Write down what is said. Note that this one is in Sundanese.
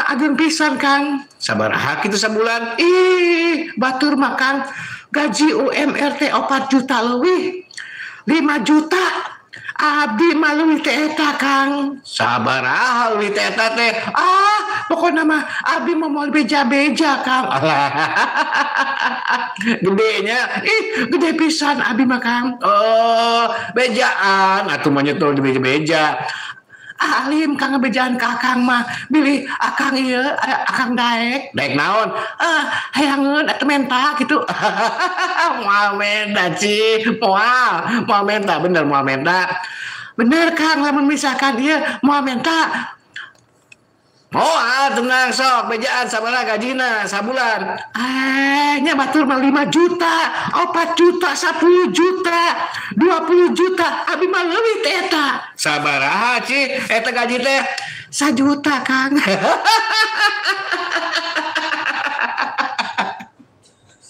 Ageung pisan Kang. Sabaraha kitu sabulan? Ih, batur mah Kang, gaji UMR teh 4 juta leuwih. 5 juta. Abdi mah leuwih teh eta Kang. Sabaraha leuwih teh eta teh? Ah, pokona mah abdi mah moal beja-beja Kang. Alah. Gedenya, ih gede pisan abdi mah Kang. Oh, bejaan atuh mah nyetul di beja-beja. Ah, alim Kang bejaan ka Akang mah, bilih Akang ieu, Akang daek. Daek naon? Ah, hayangeun atuh menta gitu. Moal menta Ci, moal, moal menta bener moal menta. Bener Kang, lamun misalkan ieu moal menta. Moal tenang sok bejaan sabaraha gajina sabulan. Ah, nya batur mah 5 juta, 4 juta, 10 juta, 20 juta, abi mah leuwih teh eta. Sabaraha Ci eta gaji teh? 1 juta Kang.